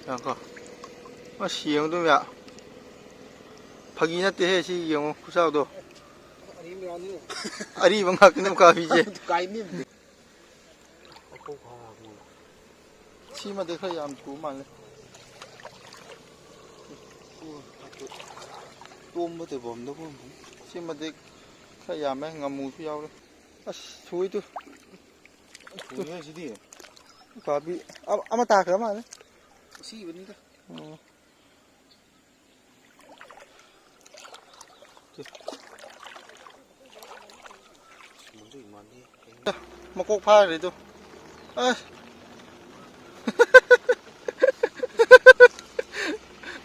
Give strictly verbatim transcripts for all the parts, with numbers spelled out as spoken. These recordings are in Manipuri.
ꯉꯥꯏꯈꯣ꯫ ꯑꯁ, ꯌꯦꯡꯉꯨ ꯑꯗꯨꯝ ꯌꯥ-, ꯐꯥꯒꯤ ꯅꯠꯇꯦꯍꯦ, ꯁꯤ ꯌꯦꯡꯉꯨ ꯈꯨꯆꯥꯎꯗꯣ꯫ ꯑꯔꯤꯕ ꯉꯥꯛꯇꯅꯦ ꯎꯀꯥꯕꯤꯁꯦ꯫ ꯁꯤꯃꯗꯤ ꯈꯔ ꯌꯥꯝ ꯊꯨꯕ ꯃꯥꯜꯂꯦ꯫ ꯇꯣꯝꯕ ꯇꯣꯏꯕꯝꯗ ꯀꯨꯝꯕꯅꯤ꯫ ꯁꯤꯃꯗꯤ ꯈꯔ ꯌꯥꯝꯃꯦ, ꯉꯥꯃꯨꯁꯨ ꯌꯥꯎꯔꯦ꯫ ꯑꯁ, ꯊꯨꯏ ꯇꯨ꯫ ꯊꯨꯏ ꯍꯥꯏꯁꯤꯗꯤ꯫ ꯎꯀꯥꯕꯤ ꯑꯃ, ꯑꯃ ꯇꯥꯈ꯭ꯔ ꯃꯥꯜꯂꯦ꯫ ꯑꯁꯤꯕꯅꯤꯗ꯫ ꯑꯣ꯫ ꯃꯀꯣꯛ ꯐꯥꯈ꯭ꯔꯦ ꯇꯨ꯫ ꯑꯁ꯫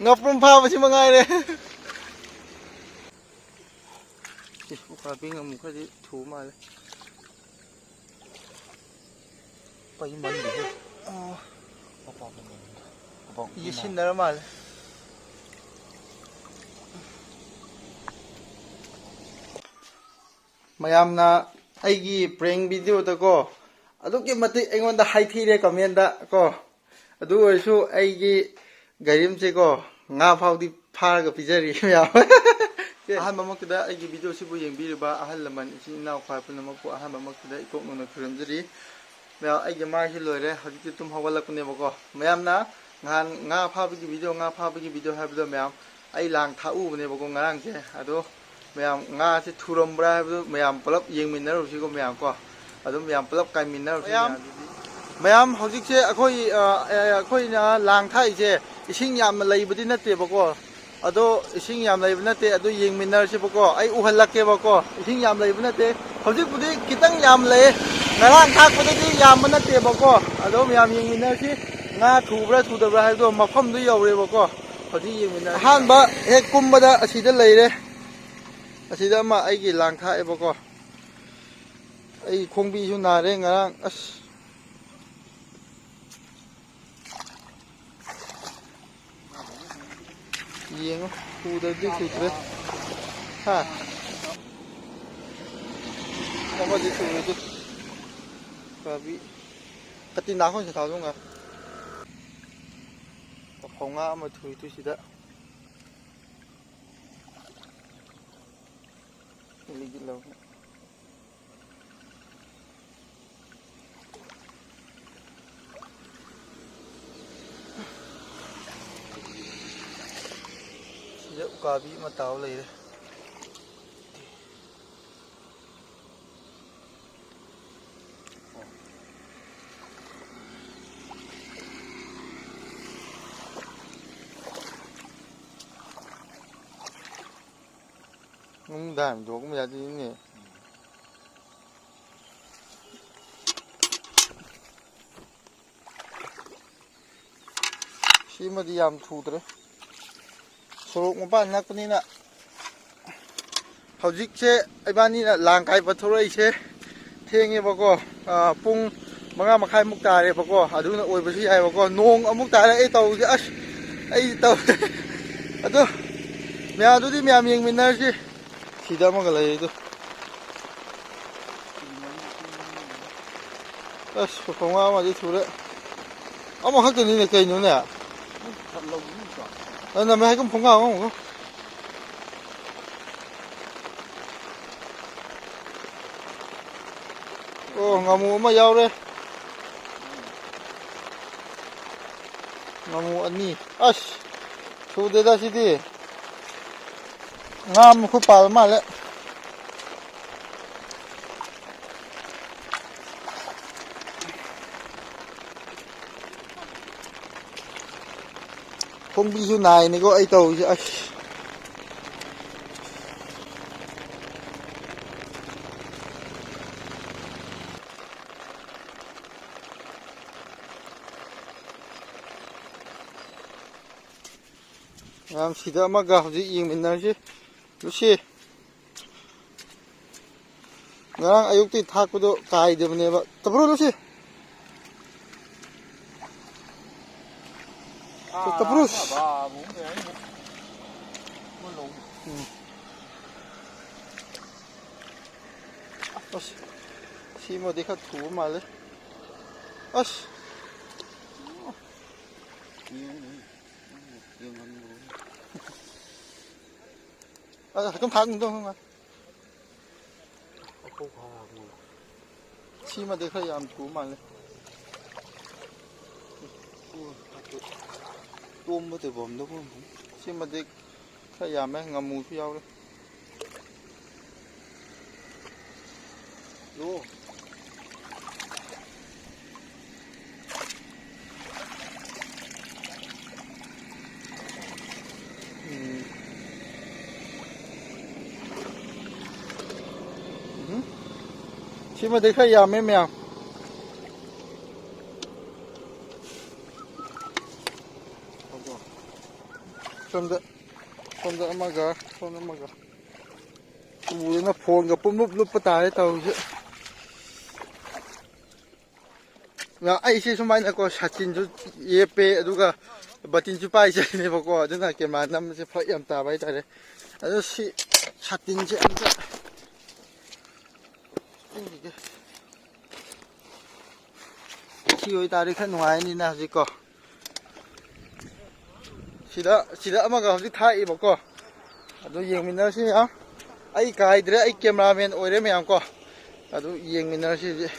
ꯉꯥꯄ꯭ꯔꯨꯝ ꯐꯥꯕꯁꯤ ꯃꯉꯥꯏꯔꯦ꯫ ꯏꯁ, ꯎꯀꯥꯕꯤ ꯉꯥꯃꯨ ꯈꯔꯗꯤ ꯊꯨꯕ ꯃꯥꯜꯂꯦ꯫ ꯄꯩ ꯃꯟꯗꯦꯍꯦ꯫ ꯑꯣ꯫ ꯃꯄꯥ ꯃꯄꯥ ꯃꯄꯥ ꯌꯦꯠꯁꯤꯟꯅꯔ ꯃꯥꯜꯂꯦ꯫ ꯃꯌꯥꯝꯅ ꯑꯩꯒꯤ prank video ꯗꯀꯣ ꯑꯗꯨꯛꯀꯤ ꯃꯇꯤꯛ ꯑꯩꯉꯣꯟꯗ ꯍꯥꯏꯊꯤꯔꯦ comment ꯀꯣ꯫ ꯑꯗꯨ ꯑꯣꯏꯔꯁꯨ ꯑꯩꯒꯤ ꯒꯥꯔꯤꯝꯁꯦꯀꯣ ꯉꯥ ꯐꯥꯎꯗꯤ ꯐꯥꯔꯒ ꯄꯤꯖꯔꯤ ꯃꯌꯥꯝ꯫ ꯑꯍꯥꯟꯕꯃꯛꯇꯗ ꯑꯩꯒꯤ video ꯁꯤꯕꯨ ꯌꯦꯡꯕꯤꯔꯤꯕ ꯑꯍꯜ ꯂꯃꯟ ꯏꯆꯤꯟ ꯏꯅꯥꯎ ꯈ꯭ꯋꯥꯏ ꯄꯨꯝꯅꯃꯛꯄꯨ ꯑꯍꯥꯟꯕꯃꯛꯇꯗ ꯏꯀꯣꯛ ꯅꯧꯅ ꯈꯨꯔꯨꯝꯖꯔꯤ꯫ ꯃꯌꯥꯝ, ꯑꯩꯒꯤ ꯃꯥꯏꯁꯤ ꯂꯣꯏꯔꯦ, ꯍꯧꯖꯤꯛꯇꯤ ꯇꯨꯝ ꯍꯧꯒꯠꯂꯛꯄꯅꯦꯕꯀꯣ꯫ ꯃꯌꯥꯝꯅ ꯉꯍꯥꯟ ꯉꯥ ꯐꯥꯕꯒꯤ video, ꯉꯥ ꯐꯥꯕꯒꯤ video ꯍꯥꯏꯕꯗꯣ ꯃꯌꯥꯝ, ꯑꯩ ꯂꯥꯡ ꯊꯥꯛꯎꯕꯅꯦꯕꯀꯣ ꯉꯔꯥꯡꯁꯦ꯫ ꯑꯗꯣ ꯃꯌꯥꯝ, ꯉꯥꯁꯦ ꯊꯨꯔꯝꯕ꯭ꯔꯥ ꯍꯥꯏꯕꯗꯨ ꯃꯌꯥꯝ ꯄꯨꯂꯞ ꯌꯦꯡꯃꯤꯟꯅꯔꯨꯁꯤꯀꯣ ꯃꯌꯥꯝ ꯀꯣ꯫ ꯑꯗꯨꯝ ꯃꯌꯥꯝ ꯄꯨꯂꯞ ꯀꯥꯏꯃꯤꯟꯅꯔꯨꯁꯤ ꯃꯌꯥꯝ꯫ ꯃꯌꯥꯝ, ꯍꯧꯖꯤꯛꯁꯦ ꯑꯩꯈꯣꯏ, ꯑ, ꯑ, ꯑꯩꯈꯣꯏꯅ ꯂꯥꯡ ꯊꯥꯛꯏꯁꯦ ꯏꯁꯤꯡ ꯌꯥꯝꯅ ꯂꯩꯕꯗꯤ ꯅꯠꯇꯦꯕꯀꯣ꯫ ꯑꯗꯣ ꯏꯁꯤꯡ ꯌꯥꯝ ꯂꯩꯕ ꯅꯠꯇꯦ, ꯑꯗꯨ ꯌꯦꯡꯃꯤꯟꯅꯔꯁꯤꯕꯀꯣ꯫ ꯑꯩ ꯎꯍꯜꯂꯛꯀꯦꯕꯀꯣ꯫ ꯏꯁꯤꯡ ꯌꯥꯝ ꯂꯩꯕ ꯅꯠꯇꯦ, ꯍꯧꯖꯤꯛꯄꯨꯗꯤ ꯈꯤꯇꯪ ꯌꯥꯝ ꯂꯩ, ꯉꯔꯥꯡ ꯊꯥꯛꯄꯗꯗꯤ ꯌꯥꯝꯕ ꯅꯠꯇꯦꯕꯀꯣ꯫ ꯑꯗꯣ ꯃꯌꯥꯝ ꯌꯦꯡꯃꯤꯟꯅꯔꯁꯤ, ꯉꯥ ꯊꯨꯕ꯭ꯔꯥ ꯊꯨꯗꯕ꯭ꯔꯥ ꯍꯥꯏꯕꯗꯣ ꯃꯐꯝꯗꯨ ꯌꯧꯔꯦꯕꯀꯣ꯫ ꯍꯧꯖꯤꯛ ꯌꯦꯡꯃꯤꯟꯅꯔꯁꯤ꯫ ꯑꯍꯥꯟꯕ ꯍꯦꯛ ꯀꯨꯝꯕꯗ ꯑꯁꯤꯗ ꯂꯩꯔꯦ, ꯑꯁꯤꯗ ꯑꯃ ꯑꯩꯒꯤ ꯂꯥꯡ ꯊꯥꯛꯑꯦꯕꯀꯣ꯫ ꯑꯩ ꯈꯣꯡꯕꯤꯁꯨ ꯅꯥꯔꯦ ꯉꯔꯥꯡ, ꯑꯁ꯫ ꯌꯦꯡꯉꯣ, ꯊꯨꯗ꯭ꯔꯗꯤ ꯊꯨꯗ꯭ꯔꯦ꯫ ꯍꯥ? ꯑꯃꯗꯤ ꯊꯨꯔꯗꯤ꯫ ꯀꯕꯤ꯫ ꯀꯇꯤ ꯅꯥꯈꯣꯏ ꯁꯤ ꯊꯥꯎ ꯉꯥꯏ꯫ ꯉꯥ ꯑꯃ ꯊꯨꯏ ꯇꯨ ꯁꯤꯗ꯫ ꯂꯤꯒꯤ ꯂꯧ꯫ ꯁꯤꯗ ꯎꯀꯥꯕꯤ ꯑꯃ ꯇꯥꯎ ꯂꯩꯔꯦ꯫ ꯅꯨꯡꯗꯥꯡ ꯌꯣꯛꯄ ꯌꯥꯗꯦꯅꯦ꯫ ꯁꯤꯃꯗꯤ ꯌꯥꯝ ꯊꯨꯗ꯭ꯔꯦ꯫ ꯁꯣꯔꯣꯛ ꯃꯄꯥꯟ ꯅꯛꯄꯅꯤꯅ꯫ ꯍꯧꯖꯤꯛꯁꯦ ꯏꯕꯥꯅꯤꯅ ꯂꯥꯡ ꯀꯥꯏꯕ ꯊꯣꯛꯂꯛꯏꯁꯦ ꯊꯦꯡꯉꯦꯕꯀꯣ꯫ ꯑꯥ, ꯄꯨꯡ ꯃꯉꯥ ꯃꯈꯥꯏꯃꯨꯛ ꯇꯥꯔꯦꯕꯀꯣ꯫ ꯑꯗꯨꯅ ꯑꯣꯏꯕꯁꯨ ꯌꯥꯏꯕꯀꯣ꯫ ꯅꯣꯡ ꯑꯃꯨꯛ ꯇꯥꯔꯛꯑꯦ ꯇꯧꯔꯤꯁꯦ꯫ ꯑꯁ, ꯑꯩ ꯇꯧ-, ꯑꯗꯣ ꯃꯌꯥꯝꯗꯨꯗꯤ ꯃꯌꯥꯝ ꯌꯦꯡꯃꯤꯟꯅꯔꯁꯤ꯫ ꯁꯤꯗ ꯑꯃꯒ ꯂꯩꯔꯤꯗꯣ꯫ ꯑꯁ, ꯐꯧꯉꯥ ꯑꯃꯗꯤ ꯊꯨꯔꯦ꯫ ꯑꯃꯈꯛꯇꯅꯤꯅꯦ ꯀꯩꯅꯣꯅꯦ? ꯅꯪ ꯅꯝꯃꯦ ꯍꯥꯏꯀꯨꯝ ꯐꯧꯉꯥ ꯑꯃ ꯑꯃꯨꯛ꯫ ꯑꯣ, ꯉꯥꯃꯨ ꯑꯃ ꯌꯥꯎꯔꯦ꯫ ꯉꯥꯃꯨ ꯑꯅꯤ꯫ ꯑꯁ, ꯊꯨꯗꯦꯗ ꯁꯤꯗꯤ꯫ ꯉꯥ ꯃꯈꯨꯠ ꯄꯥꯜꯂ ꯃꯥꯜꯂꯦ꯫ ꯈꯣꯡꯕꯤꯁꯨ ꯅꯥꯏꯅꯤꯀꯣ ꯑꯩ ꯇꯧꯔꯤꯁꯦ꯫ ꯑꯁ꯫ ꯃꯌꯥꯝ ꯁꯤꯗ ꯑꯃꯒ ꯍꯧꯖꯤꯛ ꯌꯦꯡꯃꯤꯟꯅꯔꯁꯤ꯫ ꯂꯨꯁꯤ꯫ ꯉꯔꯥꯡ ꯑꯌꯨꯛꯇꯤ ꯊꯥꯛꯄꯗꯣ ꯀꯥꯏꯗꯕꯅꯦꯕ꯫ ꯇꯞꯄ꯭ꯔꯣ ꯂꯨꯁꯤ꯫ ꯇꯞꯄ꯭ꯔꯣ꯫ ꯎꯝ꯫ ꯑꯁ, ꯁꯤꯃꯗꯤ ꯈꯔ ꯊꯨꯕ ꯃꯥꯜꯂꯦ꯫ ꯑꯁ꯫ ꯌꯦꯡꯍꯟꯕ꯭ꯔꯣ? ꯑ, ꯑꯗꯨꯝ ꯊꯥꯛ, ꯑꯗꯨꯝ ꯊꯥꯛ꯫ ꯁꯤꯃꯗꯤ ꯈꯔ ꯌꯥꯝ ꯊꯨ ꯃꯥꯜꯂꯦ꯫ ꯇꯣꯝꯕ ꯇꯣꯏꯕꯝꯗ ꯀꯨꯝ꯫ ꯁꯤꯃꯗꯤ ꯈꯔ ꯌꯥꯝꯃꯦ, ꯉꯥꯃꯨꯁꯨ ꯌꯥꯎꯔꯦ꯫ ꯂꯣ꯫ ꯎꯝ꯫ ꯎꯝ꯫ ꯁꯤꯃꯗꯤ ꯈꯔ ꯌꯥꯝꯃꯦ ꯃꯌꯥꯝ꯫ ꯁꯣꯝꯗ, ꯁꯣꯝꯗ ꯑꯃꯒ, ꯁꯣꯝꯗ ꯑꯃꯒ꯫ ꯎꯗꯅ ꯐꯣꯟꯒ ꯄꯨꯡꯂꯨꯞ ꯂꯨꯞꯄ ꯇꯥꯔꯦ ꯇꯧꯔꯤꯁꯦ꯫ ꯉ-, ꯑꯩꯁꯦ ꯁꯨꯃꯥꯏꯅꯀꯣ ꯁꯥꯇꯤꯟꯁꯨ ꯌꯦꯞꯄꯦ, ꯑꯗꯨꯒ ꯕꯇꯤꯟꯁꯨ ꯄꯥꯏꯖꯩꯅꯦꯕꯀꯣ, ꯑꯗꯨꯅ ꯀꯦꯃꯦꯔꯥ ꯅꯝꯕꯁꯦ ꯐꯔꯛ ꯌꯥꯝ ꯇꯥꯕ ꯍꯥꯏꯇꯥꯔꯦ꯫ ꯑꯗꯣ ꯁꯤ ꯁꯥꯇꯤꯟꯁꯦ ꯑꯝꯇ ꯎꯈꯤꯒꯦ꯫ ꯁꯤ ꯑꯣꯏꯇꯥꯔꯗꯤ ꯈꯔ ꯅꯨꯡꯉꯥꯏꯅꯤꯅ ꯍꯧꯖꯤꯛꯀꯣ꯫ ꯁꯤꯗ, ꯁꯤꯗ ꯑꯃꯒ ꯍꯧꯖꯤꯛ ꯊꯥꯛꯏꯕꯀꯣ꯫ ꯑꯗꯨ ꯌꯦꯡꯃꯤꯟꯅꯔꯁꯤ ꯃꯌꯥꯝ꯫ ꯑꯩ ꯀꯥꯏꯗ꯭ꯔꯦ, ꯑꯩ ꯀꯦꯃꯦꯔꯥꯃꯦꯟ ꯑꯣꯏꯔꯦ ꯃꯌꯥꯝ ꯀꯣ꯫ ꯑꯗꯨ ꯌꯦꯡꯃꯤꯟꯅꯔꯁꯤ ꯍꯧꯖꯤꯛ꯫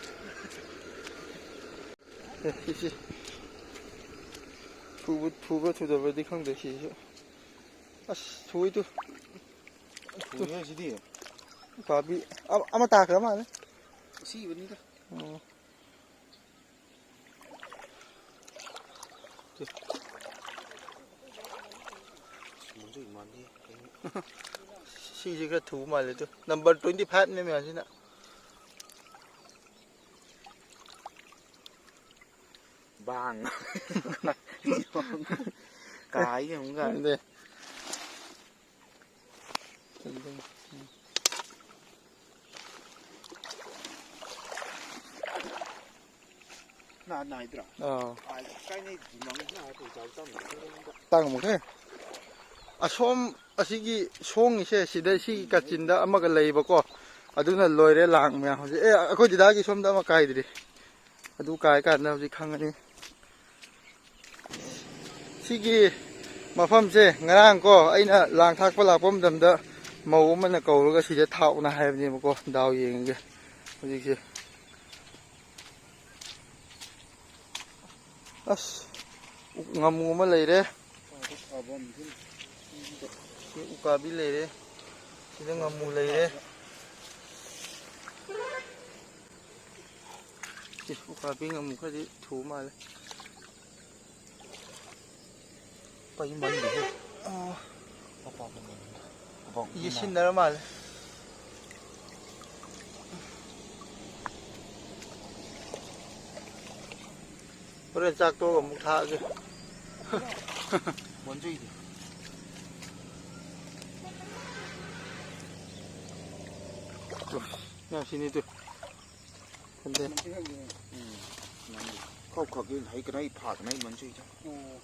ꯑꯦ, ꯁꯤ, ꯁꯤ꯫ ꯊꯨꯕ-, ꯊꯨꯕ꯭ꯔꯥ ꯊꯨꯗꯕ꯭ꯔꯗꯤ ꯈꯪꯗꯦ ꯁꯤꯁꯨ꯫ ꯑꯁ, ꯊꯨꯏ ꯇꯨ꯫ ꯊꯨꯏꯌꯦ ꯁꯤꯗꯤ꯫ ꯄꯥꯕꯤ ꯑ-, ꯑꯃ ꯇꯥꯈ꯭ꯔ ꯃꯥꯜꯂꯦ꯫ ꯑꯁꯤꯕꯅꯤꯗ꯫ ꯑꯣ꯫ ꯁꯤꯁꯦ ꯈꯔ ꯊꯨꯕ ꯃꯥꯜꯂꯦ ꯇꯨ꯫ ꯅꯝꯕꯔ twenty five ꯅꯦ ꯃꯌꯥꯝꯁꯤꯅ꯫ ꯕꯥꯡ꯫ ꯀꯥꯏ ꯑꯃꯨꯛꯀ꯫ ꯈꯪꯗꯦ꯫ ꯅꯍꯥꯟ ꯅꯥꯏꯗ꯭ꯔꯥ? ꯑꯥ꯫ ꯀꯥꯏ-, ꯀꯥꯏꯅꯩ ꯗꯤꯃꯥꯡ ꯅꯍꯥꯟ ꯇꯧ ꯆꯥꯕ ꯆꯥꯝꯃ ꯇꯥꯡꯃꯨꯈꯦ꯫ ꯑꯁꯣꯝ ꯑꯁꯤꯒꯤ ꯁꯣꯡꯉꯤꯁꯦ ꯁꯤꯗ ꯁꯤꯒꯤ ꯀꯥꯆꯤꯟꯗ ꯑꯃꯒ ꯂꯩꯌꯦꯕꯀꯣ꯫ ꯑꯗꯨꯅ ꯂꯣꯏꯔꯦ ꯂꯥꯡ ꯃꯌꯥꯝ ꯍꯧꯖꯤꯛ꯫ ꯑꯦ, ꯑꯩꯈꯣꯏ ꯗꯗꯥꯒꯤ ꯁꯣꯝꯗ ꯑꯃ ꯀꯥꯏꯗ꯭ꯔꯤ꯫ ꯑꯗꯨ ꯀꯥꯏ ꯀꯥꯟꯗ ꯍꯧꯖꯤꯛ ꯈꯪꯉꯅꯤ꯫ ꯁꯤꯒꯤ ꯃꯐꯝꯁꯦ ꯉꯔꯥꯡ ꯀꯣ, ꯑꯩꯅ ꯂꯥꯡ ꯊꯥꯛꯄ ꯂꯥꯛꯄ ꯃꯇꯝꯗ ꯃꯧ ꯑꯃꯅ ꯀꯧꯔꯒ ꯁꯤꯗ ꯊꯥꯛꯎꯅ ꯍꯥꯏꯕꯅꯦꯕꯀꯣ꯫ ꯗꯥꯎ ꯌꯦꯡꯉꯒꯦ ꯍꯧꯖꯤꯛꯁꯦ꯫ ꯑꯁ, ꯎ-, ꯉꯥꯃꯨ ꯑꯃ ꯂꯩꯔꯦ꯫ ꯁꯤ ꯎꯀꯥꯕꯤ ꯂꯩꯔꯦ꯫ ꯁꯤꯗ ꯉꯥꯃꯨ ꯂꯩꯔꯦ꯫ ꯁꯤ ꯎꯀꯥꯕꯤ ꯉꯥꯃꯨ ꯈꯔꯗꯤ ꯊꯨꯕ ꯃꯥꯜꯂꯦ꯫ ꯄꯩꯃꯟꯗꯦꯍꯦ꯫ ꯑꯣ꯫ ꯃꯄꯥ ꯄꯩꯃꯟꯗꯦ꯫ ꯃꯄꯥ ꯌꯦꯁꯤꯟꯅꯔ ꯃꯥꯜꯂꯦ꯫ ꯍꯣꯔꯦꯟ ꯆꯥꯛ ꯇꯣꯛꯑꯒ ꯑꯃꯨꯛ ꯊꯥꯛꯑꯒꯦ꯫ ꯃꯣꯟꯖꯨꯏꯗꯤ꯫ ꯇꯨ, ꯌꯥꯝ ꯁꯤꯅꯤ ꯇꯨ꯫ ꯈꯟꯗꯦ꯫ ꯎꯝ, ꯅꯪꯗꯤ꯫ ꯈꯥꯎ ꯈꯥꯎꯒꯤ ꯍꯩ ꯀꯅꯥꯏ ꯐꯥ ꯀꯅꯥꯏ ꯃꯟꯁꯨꯏꯗ꯫ ꯑꯣ꯫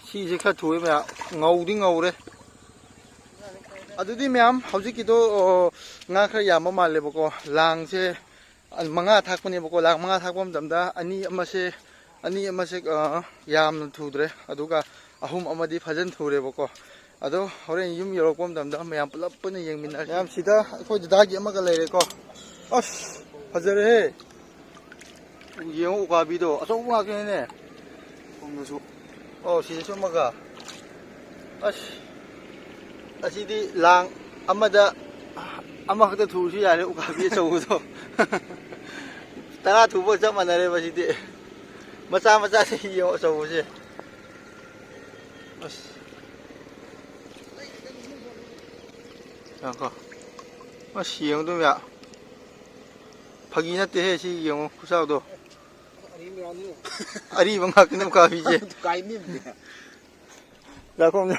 ꯁꯤꯁꯦ ꯈꯔ ꯊꯣꯛꯑꯦ ꯃꯌꯥꯝ꯫ ꯉꯧꯗꯤ ꯉꯧꯔꯦ꯫ ꯑꯗꯨꯗꯤ ꯃꯌꯥꯝ, ꯍꯧꯖꯤꯛꯀꯤꯗꯣ, ꯑꯣ, ꯉꯥ ꯈꯔ ꯌꯥꯝꯕ ꯃꯥꯜꯂꯦꯕꯀꯣ꯫ ꯂꯥꯡꯁꯦ ꯃꯉꯥ ꯊꯥꯛꯄꯅꯦꯕꯀꯣ꯫ ꯂꯥꯡ ꯃꯉꯥ ꯊꯥꯛꯄ ꯃꯇꯝꯗ ꯑꯅꯤ ꯑꯃꯁꯦ, ꯑꯅꯤ ꯑꯃꯁꯦ, ꯑ, ꯌꯥꯝꯅ ꯊꯨꯗ꯭ꯔꯦ꯫ ꯑꯗꯨꯒ ꯑꯍꯨꯝ ꯑꯃꯗꯤ ꯐꯖꯅ ꯊꯨꯔꯦꯕꯀꯣ꯫ ꯑꯗꯣ ꯍꯣꯔꯦꯟ ꯌꯨꯝ ꯌꯧꯔꯛꯄ ꯃꯇꯝꯗ ꯃꯌꯥꯝ ꯄꯨꯂꯞ ꯄꯨꯟꯅ ꯌꯦꯡꯃꯤꯟꯅꯔꯁꯤ꯫ ꯃꯌꯥꯝ, ꯁꯤꯗ ꯑꯩꯈꯣꯏ ꯗꯗꯥꯒꯤ ꯑꯃꯒ ꯂꯩꯔꯦꯀꯣ꯫ ꯑꯁ, ꯐꯖꯔꯦꯍꯦ꯫ ꯌꯦꯡꯉꯣ, ꯎꯀꯥꯕꯤꯗꯣ ꯑꯆꯧꯕ ꯉꯥꯛꯇꯅꯤꯅꯦ꯫ ꯁꯣꯝꯗꯁꯨ꯫ ꯑꯣ, ꯁꯤꯗꯁꯨ ꯑꯃꯒ꯫ ꯑꯁ, ꯑꯁꯤꯗꯤ ꯂꯥꯡ ꯑꯃꯗ ꯑꯃꯈꯛꯇ ꯊꯨꯔꯁꯨ ꯌꯥꯔꯦ, ꯎꯀꯥꯕꯤ ꯑꯆꯧꯕꯗꯣ꯫ ꯇꯔꯥ ꯊꯨꯕꯒ ꯆꯞ ꯃꯥꯟꯅꯔꯦꯕ ꯁꯤꯗꯤ꯫ ꯃꯆꯥ ꯃꯆꯥꯁꯦ ꯌꯦꯡꯉꯣ, ꯑꯆꯧꯕꯁꯦ꯫ ꯑꯁ꯫ ꯉꯥꯏꯈꯣ꯫ ꯑꯁ, ꯌꯦꯡꯉꯨꯗꯣ ꯃꯌꯥꯝ꯫ ꯐꯥꯒꯤ ꯅꯠꯇꯦꯍꯦ, ꯁꯤ ꯌꯦꯡꯉꯨ ꯈꯨꯆꯥꯎꯗꯣ꯫ ꯑꯔꯤꯕ ꯉꯥꯛꯇꯅꯦ ꯎꯀꯥꯕꯤꯁꯦ꯫ ꯆꯥꯛꯈꯨꯝꯗ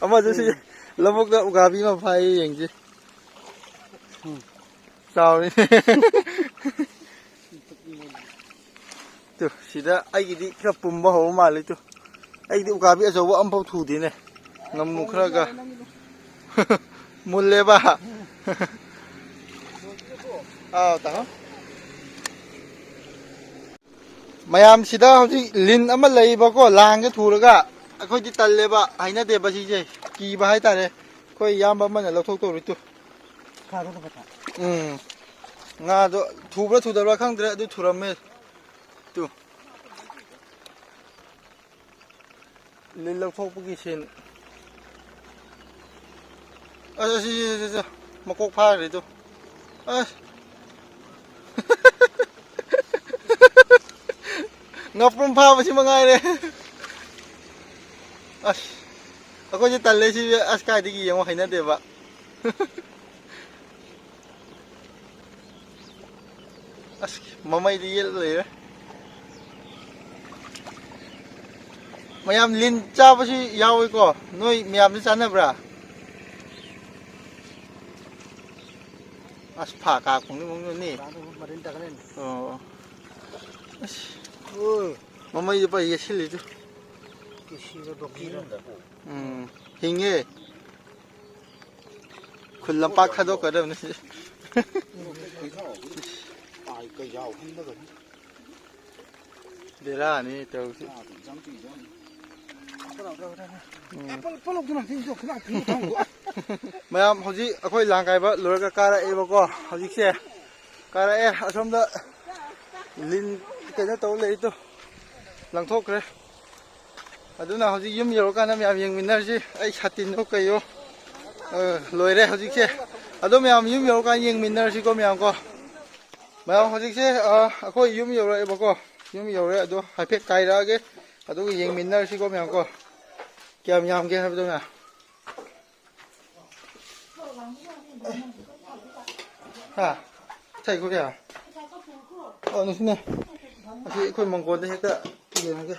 ꯑꯃꯁꯨ ꯁꯤ ꯂꯧꯕꯨꯛꯇ ꯎꯀꯥꯕꯤ ꯑꯃ ꯐꯥꯏꯌꯦ, ꯌꯦꯡꯁꯤ꯫ ꯆꯥꯎꯔꯦ꯫ ꯇꯨ, ꯁꯤꯗ ꯑꯩꯒꯤꯗꯤ ꯈꯔ ꯄꯨꯝꯕ ꯍꯧꯕ ꯃꯥꯜꯂꯦ꯫ ꯇꯨ, ꯑꯩꯗꯤ ꯎꯀꯥꯕꯤ ꯑꯆꯧꯕ ꯑꯝꯐꯥꯎ ꯊꯨꯗꯦꯅꯦ꯫ ꯉꯥꯃꯨ ꯈꯔꯒ꯫ ꯃꯨꯜꯂꯦꯕ꯫ ꯑꯥꯎ, ꯇꯥꯃꯣ꯫ ꯃꯌꯥꯝꯁꯤꯗ ꯍꯧꯖꯤꯛ ꯂꯤꯟ ꯑꯃ ꯂꯩꯕꯀꯣ, ꯂꯥꯡꯒ ꯊꯨꯔꯒ꯫ ꯑꯩꯈꯣꯏꯗꯤ ꯇꯜꯂꯦꯕ, ꯍꯩꯅꯗꯦꯕ ꯁꯤꯁꯦ, ꯀꯤꯕ ꯍꯥꯏꯇꯥꯔꯦ꯫ ꯑꯩꯈꯣꯏ ꯏꯌꯥꯝꯕ ꯑꯃꯅ ꯂꯧꯊꯣꯛꯇꯧꯔꯤ ꯇꯨ꯫ ꯎꯝ꯫ ꯉꯥꯗꯣ ꯊꯨꯕ꯭ꯔꯥ ꯊꯨꯗꯕ꯭ꯔꯥ ꯈꯪꯗ꯭ꯔꯦ, ꯑꯗꯨ ꯊꯨꯔꯝꯃꯦ꯫ ꯇꯨ꯫ ꯂꯤꯟ ꯂꯧꯊꯣꯛꯄꯒꯤ ꯁꯤꯟ꯫ ꯑꯁ, ꯑꯁꯤ, ꯁꯤ, ꯁꯤ, ꯁꯤ, ꯃꯀꯣꯛ ꯐꯥꯈ꯭ꯔꯦ ꯇꯨ꯫ ꯑꯁ꯫ ꯉꯥꯄ꯭ꯔꯨꯝ ꯐꯥꯕꯁꯤ ꯃꯉꯥꯏꯔꯦ꯫ ꯑꯁ꯫ ꯑꯩꯈꯣꯏꯁꯦ ꯇꯜꯂꯦ ꯁꯤ꯫ ꯑꯁ, ꯀꯥꯏꯗꯒꯤ ꯌꯦꯡꯉꯣ, ꯍꯩꯅꯗꯦꯕ꯫ ꯑꯁ, ꯃꯃꯩꯗꯤ ꯌꯦꯠꯂ ꯂꯩꯔꯦ꯫ ꯃꯌꯥꯝ ꯂꯤꯟ ꯆꯥꯕꯁꯨ ꯌꯥꯎꯏꯀꯣ꯫ ꯅꯣꯏ ꯃꯌꯥꯝꯗꯤ ꯆꯥꯅꯕ꯭ꯔꯥ? ꯑꯁ, ꯐꯥ ꯀꯥ ꯈꯣꯡꯅꯤ ꯈꯣꯡꯅꯤ꯫ ꯑꯣ꯫ ꯑꯁ꯫ ꯃꯃꯩꯗꯤ ꯄꯨꯔꯥ ꯌꯦꯠꯁꯤꯜꯂꯤꯗꯨ꯫ ꯎꯝ꯫ ꯍꯤꯡꯉꯦ꯫ ꯈꯨꯜ ꯂꯝꯄꯥꯛ ꯊꯥꯗꯣꯛꯀꯗꯕꯅꯤ ꯁꯤ꯫ ꯕꯦꯔꯥꯅꯤ ꯇꯧꯔꯤꯁꯤ꯫ ꯎꯝ꯫ ꯃꯌꯥꯝ ꯍꯧꯖꯤꯛ ꯑꯩꯈꯣꯏ ꯂꯥꯡ ꯀꯥꯏꯕ ꯂꯣꯏꯔꯒ ꯀꯥꯔꯛꯑꯦꯕꯀꯣ꯫ ꯍꯧꯖꯤꯛꯁꯦ ꯀꯥꯔꯛꯑꯦ꯫ ꯑꯁꯣꯝꯗ ꯂꯤꯟ ꯀꯩꯅꯣ ꯇꯧ ꯂꯩꯔꯤꯗꯣ ꯂꯪꯊꯣꯛꯈ꯭ꯔꯦ꯫ ꯑꯗꯨꯅ ꯍꯧꯖꯤꯛ ꯌꯨꯝ ꯌꯧꯔꯀꯥꯟꯗ ꯃꯌꯥꯝ ꯌꯦꯡꯃꯤꯟꯅꯔꯁꯤ꯫ ꯑꯩ ꯁꯥꯇꯤꯟꯗꯣ ꯀꯩꯌꯣ, ꯑ, ꯂꯣꯏꯔꯦ ꯍꯧꯖꯤꯛꯁꯦ꯫ ꯑꯗꯣ ꯃꯌꯥꯝ ꯌꯨꯝ ꯌꯧꯔꯀꯥꯟꯗ ꯌꯦꯡꯃꯤꯟꯅꯔꯁꯤꯀꯣ ꯃꯌꯥꯝ ꯀꯣ꯫ ꯃꯌꯥꯝ ꯍꯧꯖꯤꯛꯁꯦ, ꯑ, ꯑꯩꯈꯣꯏ ꯌꯨꯝ ꯌꯧꯔꯛꯑꯦꯕꯀꯣ꯫ ꯌꯨꯝ ꯌꯧꯔꯦ꯫ ꯑꯗꯣ ꯍꯥꯏꯐꯦꯠ ꯀꯥꯏꯔꯛꯑꯒꯦ꯫ ꯑꯗꯨꯒ ꯌꯦꯡꯃꯤꯟꯅꯔꯁꯤꯀꯣ ꯃꯌꯥꯝ ꯀꯣ꯫ ꯀꯌꯥꯝ ꯌꯥꯝꯒꯦ ꯍꯥꯏꯕꯗꯣ ꯃꯌꯥꯝ꯫ ꯍꯥ? ꯊꯩ ꯈꯨ ꯀꯌꯥ? ꯑꯣ, ꯅꯨꯡꯁꯤꯅꯦ꯫ ꯑꯁꯤ ꯑꯩꯈꯣꯏ ꯃꯪꯒꯣꯟꯗ ꯍꯦꯛꯇ ꯌꯦꯡꯉꯒꯦ꯫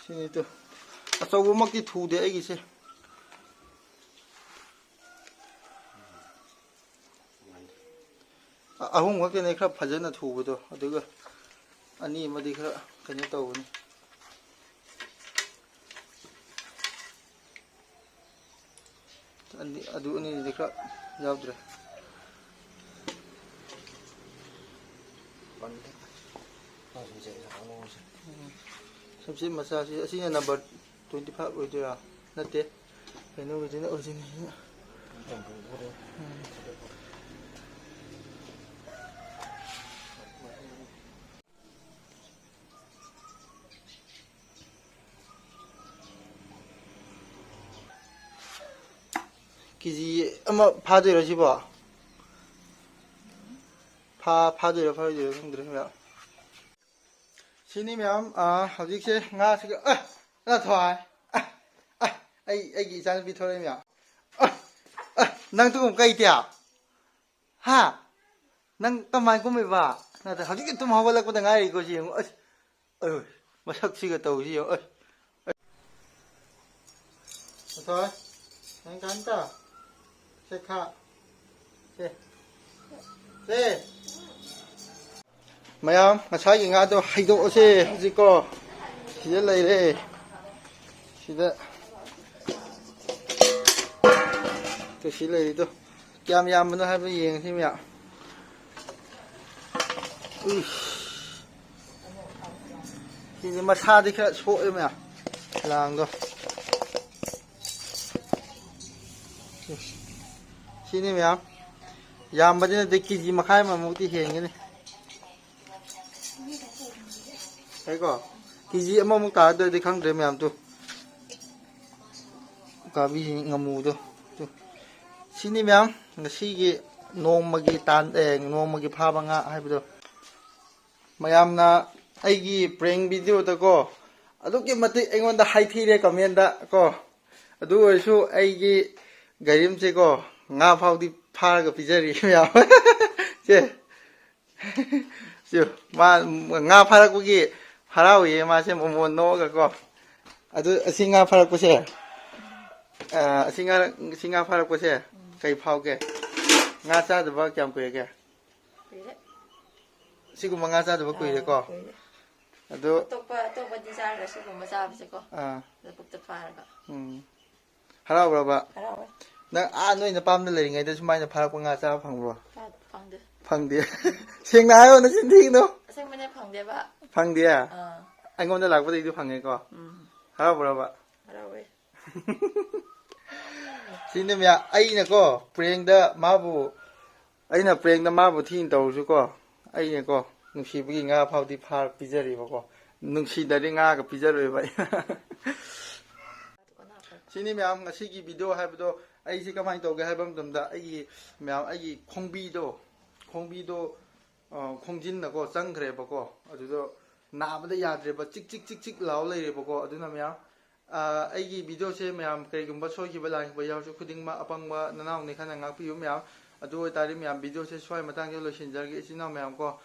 ꯁꯤꯅꯤ ꯇꯨ꯫ ꯑꯆꯧꯕꯃꯛꯇꯤ ꯊꯨꯗꯦ ꯑꯩꯒꯤꯁꯦ꯫ ꯑ-, ꯑꯍꯨꯝ ꯈꯛꯇꯅꯦ ꯈꯔ ꯐꯖꯅ ꯊꯨꯕꯗꯣ, ꯑꯗꯨꯒ ꯑꯅꯤ ꯑꯃꯗꯤ ꯈꯔ ꯀꯩꯅꯣ ꯇꯧꯕꯅꯤ꯫ ꯑꯅꯤ, ꯑꯗꯨ ꯑꯅꯤꯗꯨꯗꯤ ꯈꯔ ꯌꯥꯎꯗ꯭ꯔꯦ꯫ ꯁꯝꯆꯦꯠ ꯃꯆꯥꯁꯤ, ꯑꯁꯤꯅ ꯅꯝꯕꯔ ꯇ꯭ꯋꯦꯟꯇꯤ ꯐꯥꯏꯚ ꯑꯣꯏꯗꯣꯏꯔꯥ? ꯅꯠꯇꯦ, ꯀꯩꯅꯣꯒꯤꯗꯨꯅ ꯑꯣꯔꯤꯖꯤꯅꯦꯜꯅꯤꯅ꯫ ꯀꯦ ꯖꯤ ꯑꯃ ꯐꯥꯗꯣꯏꯔꯣ ꯁꯤꯕꯣ? ꯐꯥ ꯐꯥꯗꯣꯏꯔꯣ ꯐꯥꯔꯣꯏꯗꯣꯏꯔꯣ ꯈꯪꯗ꯭ꯔꯦ ꯃꯌꯥꯝ꯫ ꯁꯤꯅꯤ ꯃꯌꯥꯝ, ꯑꯥ, ꯍꯧꯖꯤꯛꯁꯦ ꯉꯥꯁꯤꯒ, ꯑ, ꯅꯊ꯭ꯋꯥꯏ, ꯑ, ꯑ, ꯑꯩ ꯑꯩꯒꯤ ꯏꯆꯥꯅꯨꯄꯤ ꯊꯣꯛꯂꯛꯑꯦ ꯃꯌꯥꯝ꯫ ꯑ, ꯑ, ꯅꯪ ꯇꯨꯝ ꯀꯩ ꯇꯤꯌꯥ? ꯍꯥ? ꯅꯪ ꯀꯃꯥꯏ ꯀꯨꯝꯃꯤꯕ? ꯅꯠꯇꯦ, ꯍꯧꯖꯤꯛꯇ ꯇꯨꯝ ꯍꯧꯒꯠꯂꯛꯄꯗ ꯉꯥꯏꯔꯤꯀꯣ ꯁꯤ ꯌꯦꯡꯉꯨ꯫ ꯑꯁ, ꯑꯌꯣ, ꯃꯁꯛꯁꯤꯒ ꯇꯧꯁꯤ ꯌꯦꯡꯉꯨ꯫ ꯑꯁ, ꯑꯁ꯫ ꯃꯊꯣꯏ, ꯅꯪ ꯀꯥꯟꯇ? ꯁꯦ, ꯈꯥ꯫ ꯁꯦ꯫ ꯁꯦ꯫ ꯃꯌꯥꯝ, ꯉꯁꯥꯏꯒꯤ ꯉꯥꯗꯣ ꯍꯩꯗꯣꯛꯑꯁꯦ ꯍꯧꯖꯤꯛꯀꯣ꯫ ꯁꯤꯗ ꯂꯩꯔꯦ꯫ ꯁꯤꯗ꯫ ꯇꯨ ꯁꯤ ꯂꯩꯔꯤꯗꯣ꯫ ꯀꯌꯥꯝ ꯌꯥꯝꯕꯅꯣ ꯍꯥꯏꯕꯗꯣ ꯌꯦꯡꯉꯁꯤ ꯃꯌꯥꯝ꯫ ꯎꯏꯁ꯫ ꯁꯤꯗꯤ ꯃꯁꯥꯗꯤ ꯈꯔ ꯁꯣꯛꯑꯦ ꯃꯌꯥꯝ꯫ ꯂꯥꯡꯗꯣ꯫ ꯁꯤꯅꯤ ꯃꯌꯥꯝ꯫ ꯌꯥꯝꯕꯗꯤ ꯅꯠꯇꯦ, ꯀꯦ ꯖꯤ ꯃꯈꯥꯏ ꯑꯃꯃꯨꯛꯇꯤ ꯍꯦꯟꯒꯅꯤ꯫ ꯍꯥꯏꯀꯣ? ꯀꯦ ꯖꯤ ꯑꯃꯃꯨꯛ ꯇꯥꯔꯗꯣꯏꯗꯤ ꯈꯪꯗ꯭ꯔꯦ ꯃꯌꯥꯝ ꯇꯨ꯫ ꯎꯀꯥꯕꯤꯁꯤꯡ ꯉꯥꯃꯨꯗꯣ꯫ ꯇꯨ꯫ ꯁꯤꯅꯤ ꯃꯌꯥꯝ ꯉꯁꯤꯒꯤ ꯅꯣꯡꯃꯒꯤ ꯇꯥꯟ-, ꯑꯦ, ꯅꯣꯡꯃꯒꯤ ꯐꯥꯕ ꯉꯥ ꯍꯥꯏꯕꯗꯣ꯫ ꯃꯌꯥꯝꯅ ꯑꯩꯒꯤ prank video ꯗꯀꯣ ꯑꯗꯨꯛꯀꯤ ꯃꯇꯤꯛ ꯑꯩꯉꯣꯟꯗ ꯍꯥꯏꯊꯤꯔꯦ comment ꯗ ꯀꯣ꯫ ꯑꯗꯨ ꯑꯣꯏꯔꯁꯨ ꯑꯩꯒꯤ ꯒꯥꯔꯤꯝꯁꯦꯀꯣ ꯉꯥ ꯐꯥꯎꯗꯤ ꯐꯥꯔꯒ ꯄꯤꯖꯔꯤ ꯃꯌꯥꯝ꯫ ꯁꯦ꯫ ꯁꯤ ꯃꯥ ꯉꯥ ꯐꯥꯔꯛꯄꯒꯤ ꯍꯔꯥꯎꯏꯌꯦ ꯃꯥꯁꯦ ꯃꯣꯃꯣꯟ ꯅꯣꯛꯑꯒꯀꯣ꯫ ꯑꯗꯨ ꯑꯁꯤ ꯉꯥ ꯐꯥꯔꯛꯄꯁꯦ, ꯑ, ꯑꯁꯤ ꯉꯥ, ꯑꯁꯤ ꯉꯥ ꯐꯥꯔꯛꯄꯁꯦ ꯀꯩ ꯐꯥꯎꯒꯦ? ꯉꯥ ꯆꯥꯗꯕ ꯀꯌꯥꯝ ꯀꯨꯏꯔꯒꯦ? ꯀꯨꯏꯔꯦ꯫ ꯁꯤꯒꯨꯝꯕ ꯉꯥ ꯆꯥꯗꯕ ꯑꯥ, ꯀꯨꯏꯔꯦꯀꯣ? ꯀꯨꯏꯔꯦ꯫ ꯑꯗꯣ ꯑꯇꯣꯞꯄ, ꯑꯇꯣꯞꯄꯗꯤ ꯆꯥꯔꯒ ꯁꯤꯒꯨꯝꯕ ꯆꯥꯕꯁꯦꯀꯣ꯫ ꯑꯥ꯫ ꯂꯧꯕꯨꯛꯇ ꯐꯥꯔꯒ꯫ ꯎꯝ꯫ ꯍꯔꯥꯎꯕ꯭ꯔꯕ? ꯍꯔꯥꯎꯋꯦ꯫ ꯅꯪ ꯑꯥ ꯅꯣꯏ ꯅꯄꯥꯝꯗ ꯂꯩꯔꯤꯉꯩꯗ ꯁꯨꯃꯥꯏꯅ ꯐꯥꯔꯛꯄ ꯉꯥ ꯆꯥꯕ ꯐꯪꯕ꯭ꯔꯣ? ꯐꯪꯗꯦ꯫ ꯐꯪꯗꯦ꯫ ꯁꯦꯡꯅ ꯍꯥꯏꯌꯣ, ꯅꯆꯤꯟ ꯊꯤꯒꯅꯨ꯫ ꯑꯁꯦꯡꯕꯅꯦ, ꯐꯪꯗꯦꯕ꯫ ꯐꯪꯗꯦ? ꯑꯥ꯫ ꯑꯩꯉꯣꯟꯗ ꯂꯥꯛꯄꯗꯩꯗꯤ ꯐꯪꯉꯦꯀꯣ? ꯎꯝ꯫ ꯍꯔꯥꯎꯕ꯭ꯔꯕ? ꯍꯔꯥꯎꯋꯦ꯫ ꯁꯤꯅꯦ ꯃꯌꯥꯝ, ꯑꯩꯅꯀꯣ, ꯄ꯭ꯔꯦꯡꯗ ꯃꯥꯕꯨ, ꯑꯩꯅ ꯄ꯭ꯔꯦꯡꯗ ꯃꯥꯕꯨ ꯊꯤꯅ ꯇꯧꯔꯁꯨꯀꯣ, ꯑꯩꯅꯀꯣ, ꯅꯨꯡꯁꯤꯕꯒꯤ ꯉꯥ ꯐꯥꯎꯗꯤ ꯐꯥꯔ ꯄꯤꯖꯔꯤꯕꯀꯣ꯫ ꯅꯨꯡꯁꯤꯗ꯭ꯔꯗꯤ ꯉꯥꯒ ꯄꯤꯖꯔꯣꯏꯕ ꯑꯩ꯫ ꯁꯤꯅꯤ ꯃꯌꯥꯝ, ꯉꯁꯤꯒꯤ ꯚꯤꯗꯤꯑꯣ ꯍꯥꯏꯕꯗꯣ, ꯑꯩꯁꯦ ꯀꯃꯥꯏꯅ ꯇꯧꯒꯦ ꯍꯥꯏꯕ ꯃꯇꯝꯗ, ꯑꯩꯒꯤ ꯃꯌꯥꯝ, ꯑꯩꯒꯤ ꯈꯣꯡꯕꯤꯗꯣ, ꯈꯣꯡꯕꯤꯗꯣ, ꯑ, ꯈꯣꯡꯖꯤꯟꯅꯀꯣ ꯆꯪꯈ꯭ꯔꯦꯕꯀꯣ꯫ ꯑꯗꯨꯗꯣ ꯅꯥꯕꯗ ꯌꯥꯗ꯭ꯔꯦꯕ, ꯆꯤꯛ ꯆꯤꯛ ꯆꯤꯛ ꯆꯤꯛ ꯂꯥꯎ ꯂꯩꯔꯦꯕꯀꯣ꯫ ꯑꯗꯨꯅ ꯃꯌꯥꯝ, ꯑ, ꯑꯩꯒꯤ ꯚꯤꯗꯤꯑꯣꯁꯦ ꯃꯌꯥꯝ ꯀꯔꯤꯒꯨꯝꯕ ꯁꯣꯏꯈꯤꯕ ꯂꯥꯟꯈꯤꯕ ꯌꯥꯎꯔꯁꯨ, ꯈꯨꯗꯤꯡꯃꯛ ꯑꯄꯪꯕ ꯅꯅꯥꯎꯅꯤ ꯈꯟꯅ ꯉꯥꯛꯄꯤꯌꯨ ꯃꯌꯥꯝ꯫ ꯑꯗꯨ ꯑꯣꯏꯇꯥꯔꯗꯤ ꯃꯌꯥꯝ, ꯚꯤꯗꯤꯑꯣꯁꯦ ꯁ꯭ꯋꯥꯏ ꯃꯇꯥꯡꯁꯤꯗ ꯂꯣꯏꯁꯤꯟꯖꯔꯒꯦ ꯏꯆꯤꯟ ꯏꯅꯥꯎ ꯃꯌꯥꯝ ꯀꯣ꯫